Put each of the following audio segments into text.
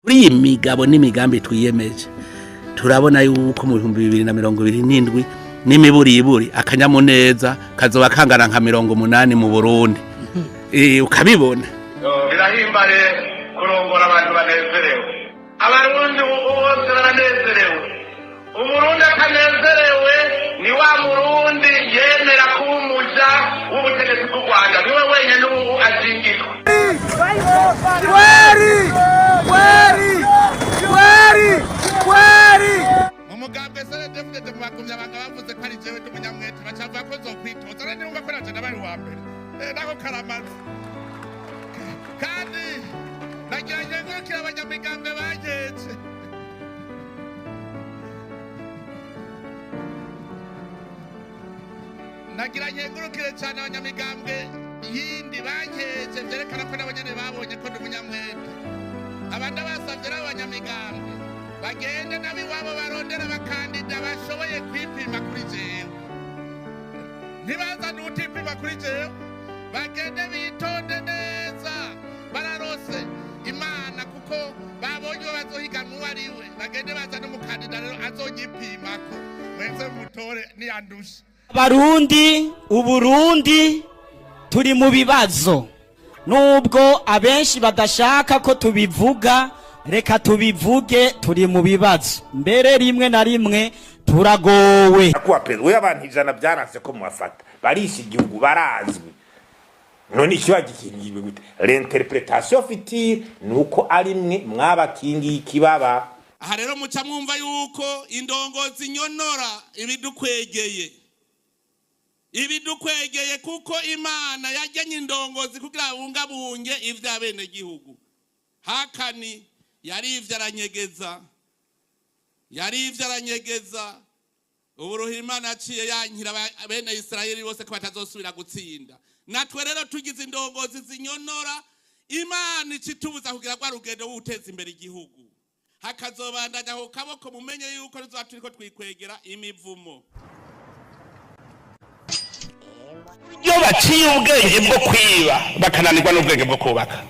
Kuri iyi migabo n'imigambi twiyemeje, turabona yuko mu 2027 n'imiburiburi akanyamuneza kazoba kangana nka 80 mu Burundi. Ukabibona. Birahimbare kurongora abantu banezerewe. Abarundi bose baranezerewe. Umurundi atanezerewe ni wa murundi yemera kuba umuja w'ubutegetsi bw'u Rwanda, niwe wenyine ubu azingirwa. Kweri! Kweri! Kweri! Kweri! Mu mugambwe CNDD-FDD mu bagumyabanga bavuze ko ari jewe ndi umunyamwete, bacavuga ko nzokwitoza. Rero niwumva ko naje nabaye uwa mbere. Nako karamaze. Kandi nagira nkengurukire abanyamigambwe banyeje. Nagira nkengurukire cyane abanyamigambwe yindi bankeje, byerekana ko nabo nyene babonye ko ndi umunyamwete. Abandi basavye rero abanyamigambwe bagende nabo iwabo barondera abakandida bashoboye kwipima kuri jewe, ntibazane utipima kuri jewe. Bagende bitonde neza, bararose Imana kuko babonye uwo bazohiganwa uwo ari we. Bagende bazane umukandida rero azonyipimako, mwese mutore niyandushe. Abarundi, Uburundi turi mu bibazo. Nubwo abenshi badashaka ko tubivuga, reka tubivuge: turi mu bibazo, mbere rimwe na rimwe turagowe. Kuwa perezida we, abantu 100 byaranse ko mubafata, barisha igihugu, barazwi. None ikiba gikingiwe gute? L'interprétation future ni uko ari mwe mwabakingiye ikibaba. Aha rero muca mwumva yuko indongozi nyonora ibidukwegeye, ibidukwegeye, kuko Imana yagenye indongozi kugira bungabunge ivy'abenegihugu. Hakani yarivye aranyegeza, yarivye aranyegeza. Ubu Imana yaciye yankira bene Isirayeli bose ko batazosubira gutsinda. Natwe rero tugize indongozi zinyonora, Imana icitubuza kugira rwa rugendo w'uteza imbere igihugu, hakazobandanya ako kaboko. Mumenye yuko tuzoba turiko twikwegera imivumo. Iyo baciye ubwenge bwo kwiba bakananirwa n'ubwenge bwo kubaka,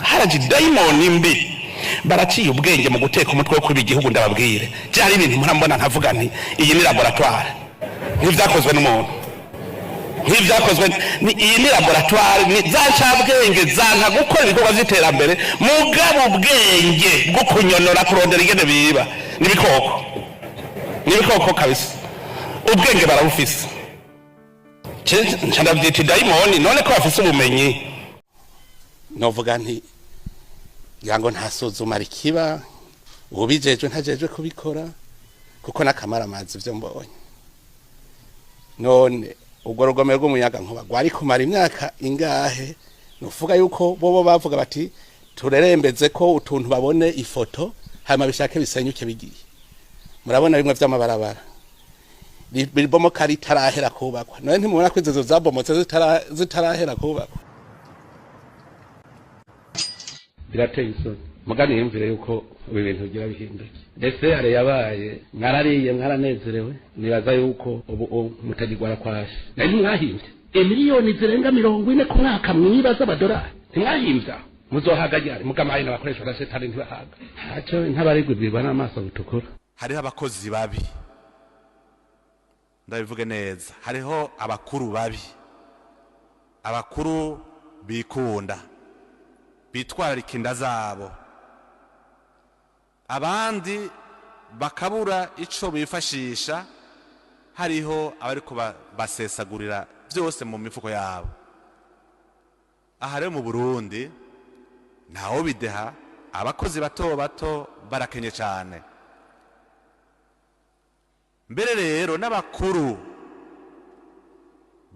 haraje dayimoni mbi. Baraciye ubwenge mu guteka umutwe wo kwiba igihugu. Ndababwire, byari ibintu murambona nkavuga nti iyi ni laboratoire, nk'ivyakozwe n'umuntu, nk'ivyakozwe iyi ni laboratoire, ni za ncabwenge zanka gukora ibikorwa vy'iterambere, mugabo ubwenge bwo kunyonora, kurondera ingene biba, n'ibikoko, n'ibikoko kabisa. Ubwenge barabufise, nca ndavyita idayimoni. None ko bafise ubumenyi, Novuga nti ngira ngo nta suzuma rikiba, ubijejwe ntajejwe kubikora, kuko n'akamaramazi ivyo mbonye. None ubwo rugomero rw'umuyaga nkuba rwari kumara imyaka ingahe? Nuvuga yuko bobo bavuga bati turerembeze ko utuntu babone ifoto, hanyuma bishake bisenyuke bigiye. Murabona bimwe vy'amabarabara ribomoka ritarahera kubakwa. None ntimubona ko izo zabomotse zitarahera kubakwa? Birateye isoni. Mugani yumvire yuko ubu ibintu bigira bihinduke. Ese are yabaye mwarariye, mwaranezerewe, nibaza yuko ubu mutagigwara kwashe. Nari ntimwahimbye imiliyoni zirenga 40 ku mwaka mwiba z'amadolari? Ntimwahimbye? Muzohaga ryari? Mugamaye n'abakoresha na setani ntibahaga. Ntacyo ntabarigwibwirwa n'amaso butukura. Hariho abakozi babi, ndabivuge neza, hariho abakuru babi, abakuru bikunda, bitwararika inda zabo, abandi bakabura ico bifashisha. Hariho abariko basesagurira byose mu mifuko yabo. Aha rero mu Burundi ntawo bideha, abakozi bato bato barakenye cyane. Mbere rero n'abakuru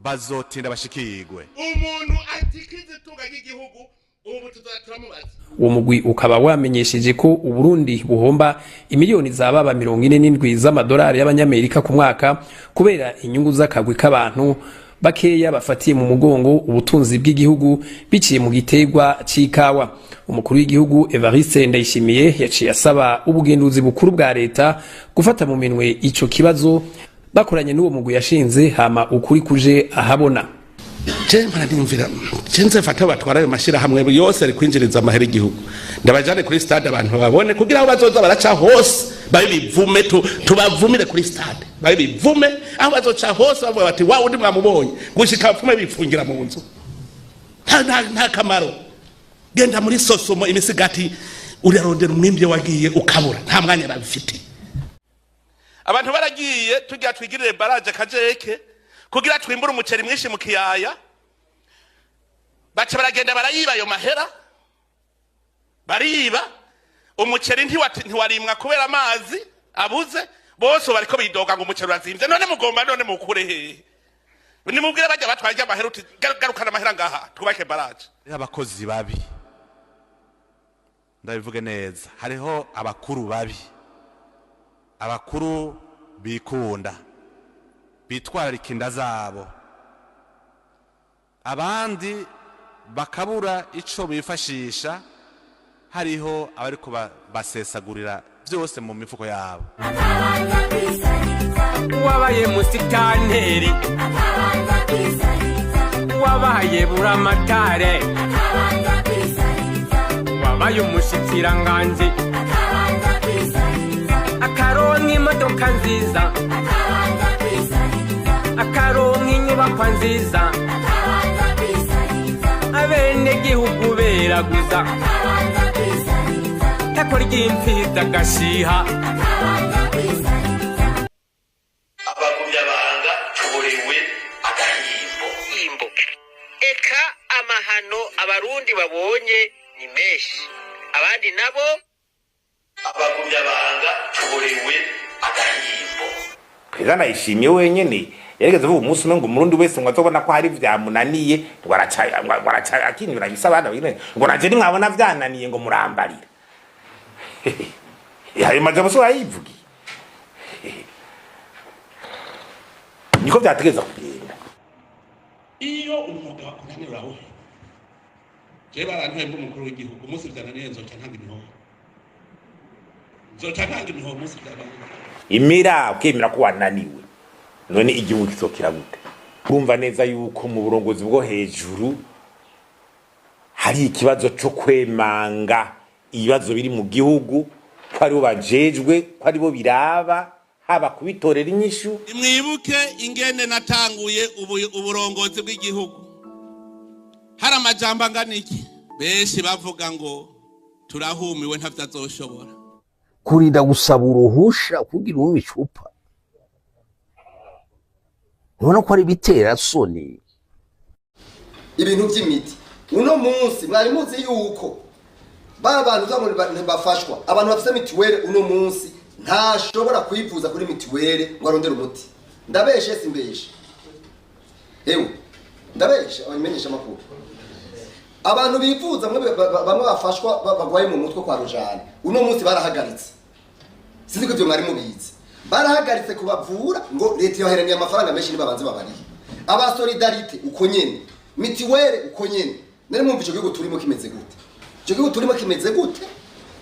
bazotinda bashikirwe. Umuntu atikiza itunga ry'igihugu, ubu tuzoza turamubaza. Uwo mugwi ukaba wamenyesheje ko Uburundi buhomba imiliyoni zababa 47 z'amadolari y'abanyamerika ku mwaka kubera inyungu z'akagwi k'abantu bakeya bafatiye mu mugongo ubutunzi bw'igihugu biciye mu giterwa c'ikawa. Umukuru w'igihugu Evariste Ndayishimiye yaciye asaba ubugenduzi bukuru bwa leta gufata mu minwe ico kibazo bakoranye n'uwo mugwi yashinze, hama ukuri kuje ahabona. Je mpora je nzefata batwara ayo mashirahamwe yose ari kwinjiriza amahera igihugu, ndabajane kuri stade abantu babone, kugira aho bazoza baraca hose babivume, tubavumire kuri stade, babivume aho bazoca hose, bavuga bati: "Wa undi mwamubonye", gushika bapfume bifungira mu nzu. Nta kamaro. Genda muri sosomo, imisigati urarondera umwimbi wagiye ukabura, nta mwanya babifite. Abantu baragiye tugira twigirire baraje kajeke kugira twimbure umuceri mwinshi mu kiyaya, baca baragenda barayiba ayo mahera, bariba umuceri, ntiwarimwa kubera amazi abuze. Bose bariko bidoga ngo umuceri urazimvye. None mugomba none mukure hehe? Nimubwire bajya batwaye amahera uti: "Garukana amahera ngaha twubake baraje." Hariho abakozi babi, ndabivuge neza, hariho abakuru babi, abakuru bikunda, bitwararika inda zabo, abandi bakabura ico bifashisha, hariho abariko basesagurira byose mu mifuko yabo. Wabaye musitanteri, wabaye buramatare, wabaye umushikiranganji, akaronka imodoka nziza, akaronka inyubakwa nziza, abenegihugu beraguza tako ry'imfizi agashiha. Abagumyabanga tuborewe agahimbo. Eka amahano abarundi babonye ni menshi, abandi nabo Abagumyabanga tuborewe agahimbo. Perezida Ndayishimiye wenyene yarigeze avuga umunsi umwe ngo umurundi wese ngo azobona ko hari vyamunaniye, ngo araca akinyura abana bine, ngo nanje nimwabona vyananiye ngo murambarira. Ayo majambo so yayivugiye, niko vyategereza kugenda. Iyo umwuga wakunaniye urawuhe. Jewe barantuye umukuru w'igihugu, umunsi vyananiye nzoca ntanga imihoho, nzoca ntanga imihoho umunsi vyananiye. Imira ukemera ko wananiwe, none igihugu kizokira gute? Urumva neza yuko mu burongozi bwo hejuru hari ikibazo co kwemanga ibibazo biri mu gihugu, ko aribo bajejwe, ko aribo biraba, haba kubitorera inyishu. Mwibuke ingene natanguye uburongozi bw'igihugu, hari amajambo angana iki? Benshi bavuga ngo turahumiwe, ntavyo azoshobora. Kurinda gusaba uruhusha kugira unywe icupa, ntubona ko ari ibiterasoni? Ibintu by'imiti, uno munsi mwari muzi yuko ba bantu ntibafashwa. Abantu bafite mituweli uno munsi ntashobora kwivuza kuri mituweli ngo arondere umuti. Ndabeshe simbeshe? Ewe, ndabeshe abamenyesha amakuru? Abantu bivuza bamwe bafashwa bagwaye mu mutwe kwa Rujane, uno munsi barahagaritse. Sinzi ko ibyo mwari mubizi. Barahagaritse kubavura ngo leta yoheraniye amafaranga menshi, nibabanze babarihe. Aba solidarité uko nyene, mituweli uko nyene. Nari mwumva ico gihugu turimo kimeze gute? Ico gihugu turimo kimeze gute?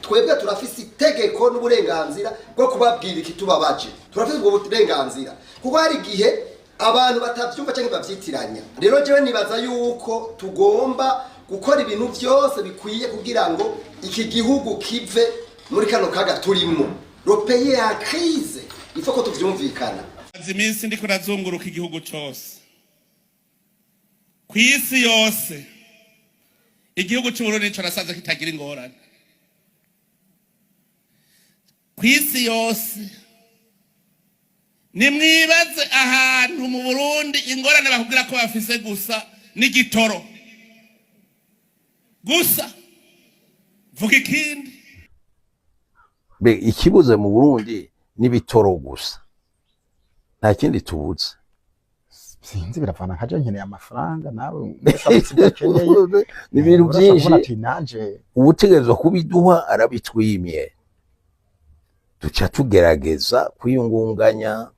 Twebwe turafise itegeko n'uburenganzira bwo kubabwira ikitubabaje. Turafise ubwo burenganzira kuko hari igihe abantu batavyumva canke bavyitiranya. Rero jewe nibaza yuko tugomba gukora ibintu vyose bikwiye kugira ngo iki gihugu kive muri kano kaga turimo. Le pays est en crise, il faut ko tuvyumvikana. Maze iminsi ndiko nazunguruka igihugu cose, ku isi yose igihugu c'Uburundi nico nasanze kitagira ingorane ku isi yose. Nimwibaze ahantu mu Burundi ingorane bakubwira ko bafise gusa n'igitoro gusa, vuga ikindi. Be ikibuze mu Burundi n'ibitoro gusa, nta kindi tubuze. Sinzi, biravana. Nkaje nkeneye amafaranga, nawe wese afite ibyo akeneye. Ni ibintu Urashobora byinshi. kubona ati nanje Ubutegerezwa kubiduha arabitwimye, duca tugerageza kwiyungunganya.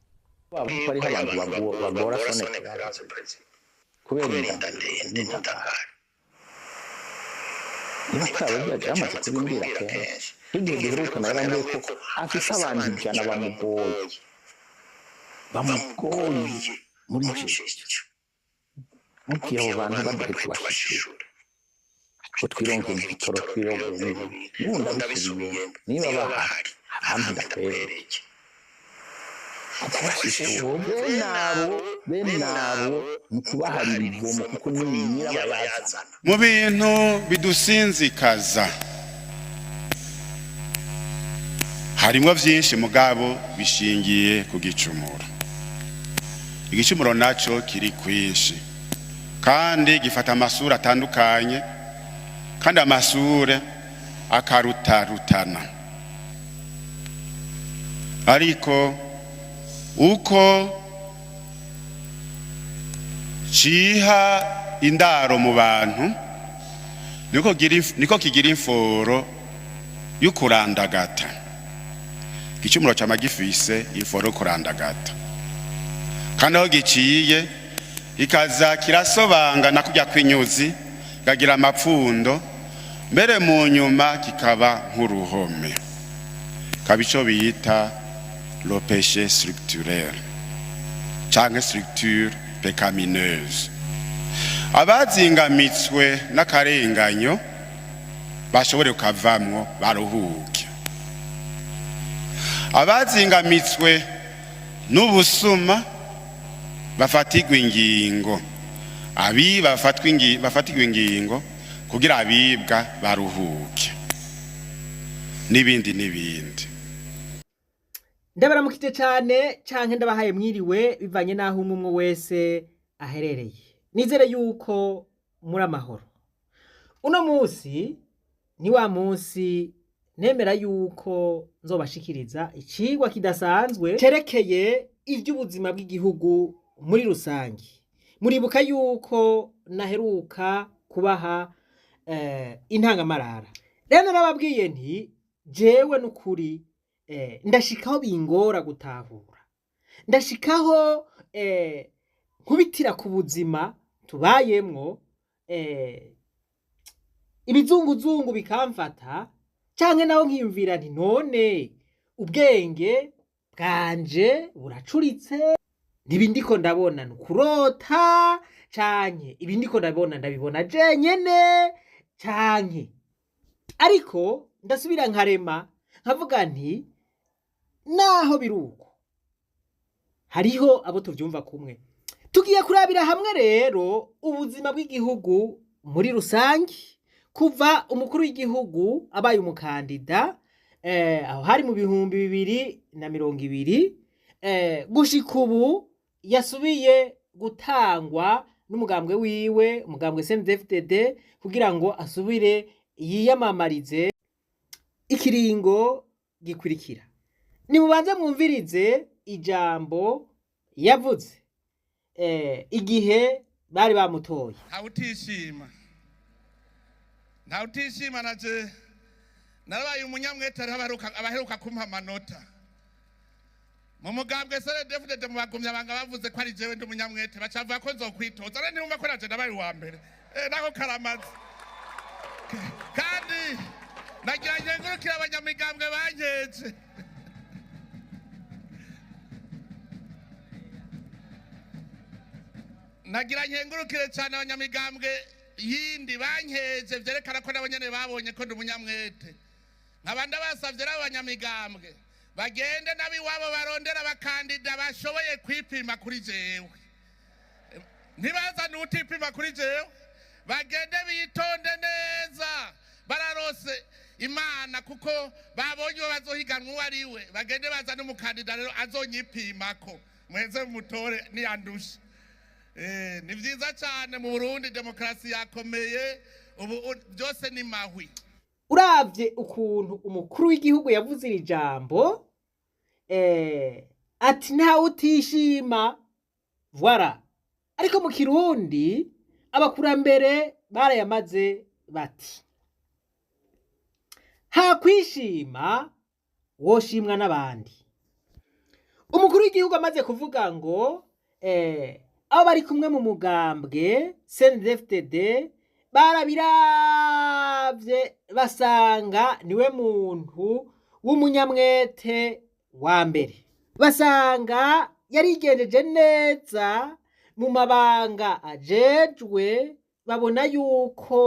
Ko hariho abantu bagora son excellence kubera inda ndende n'indangare. Niba ataba yamaze kubimbwira kenshi, nk'igihe duherukana yarambwiye ko afise abantu 100 bamugoye, bamugoye muri icyo. Mubwiye abo bantu baduhe tubashishura ko twironkeye igitoro, twironkeye n'ibindi. N'ubu ndabisubiyemo, niba bahari abampe ndakwereke kubashishura bene abo, bene abo ni ukubaharira ivomo kuko ni nyirabayazana. Mu bintu bidusinzikaza harimwo vyinshi, mugabo bishingiye ku gicumuro. Igicumuro naco kiri kwinshi kandi gifata amasura atandukanye, kandi amasura akarutarutana. Ariko uko ciha indaro mu bantu niko kigira imforo y'ukurandagata. Igicumuro cama gifise imforo yo kurandagata, kandi aho giciye ikaza kirasobangana kurya kw'inyuzi, kagira amapfundo, mbere mu nyuma kikaba nk'uruhome, kaba ico bita le péché structurel canke structure pécamineuse. Abazingamitswe n'akarenganyo bashobore kukavamwo baruhuke. Abazingamitswe n'ubusuma bafatirwe ingingo, abiba bafatirwe ingingo kugira abibwa baruhuke, n'ibindi n'ibindi. Ndabaramukije cyane canke ndabahaye mwiriwe, bivanye n'aho umwe umwe wese aherereye. Nizere yuko muri amahoro. Uno munsi ni wa munsi nemera yuko nzobashikiriza icigwa kidasanzwe cerekeye ivy'ubuzima bw'igihugu muri rusange. Muribuka yuko naheruka kubaha intangamarara. Rero narababwiye nti jewe n'ukuri ndashikaho bingora gutahura, ndashikaho nkubitira ku buzima tubayemwo, ibizunguzungu bikamfata, canke naho nkiyumvira nti none ubwenge bwanje buracuritse, ntibindiko ndabona nukurota, canke ibindiko ndabona ndabibona jenyene, canke ariko ndasubira nkarema nkavuga nti naho biruko hariho abo tuvyumva kumwe. Tugiye kurabira hamwe rero ubuzima bw'igihugu muri rusange kuva umukuru w'igihugu abaye umukandida, aho hari mu 2020, gushika ubu yasubiye gutangwa n'umugambwe wiwe, umugambwe CNDD-FDD, kugira ngo asubire yiyamamarize ikiringo gikurikira. Nimubanze mwumvirize ijambo yavuze igihe bari bamutoye. Ntawutishima, ntawutishima. Naje narabaye umunyamwete, hariho abaheruka kumpa amanota mu mugambwe CNDD-FDD. Mu bagumya banga bavuze ko ari jewe ndi umunyamwete, bacavuga ko nzokwitoza. Rero niyumva ko naje nabaye uwa mbere, nako karamaze. Kandi nagira nkengurukire abanyamigambwe bankeje. Nagira nkengurukire cyane abanyamigambwe yindi bankeje, vyerekana ko nabo nyene babonye ko ndi umunyamwete. Nkaba ndabasavye rero abanyamigambwe bagende n'abiwabo barondera abakandida bashoboye kwipima kuri jewe, ntibazane utipima kuri jewe. Bagende bitonde neza, bararose Imana kuko babonye uwo bazohiganwa uwo ari we. Bagende bazane umukandida rero azonyipimako, mweze mutore niyandushe. Ni vyiza cyane mu Burundi, demokarasi yakomeye ubu, byose ni mahwi. Uravye ukuntu umukuru w'igihugu yavuze iri jambo, ati ntawe utishima, voilà. Ariko mu Kirundi abakurambere barayamaze bati nta kwishima woshimwa n'abandi. Umukuru w'igihugu amaze kuvuga ngo abo bari kumwe mu mugambwe CNDD-FDD barabiravye basanga niwe muntu w'umunyamwete wa mbere, basanga yarigenjeje neza Mu mabanga ajejwe, babona yuko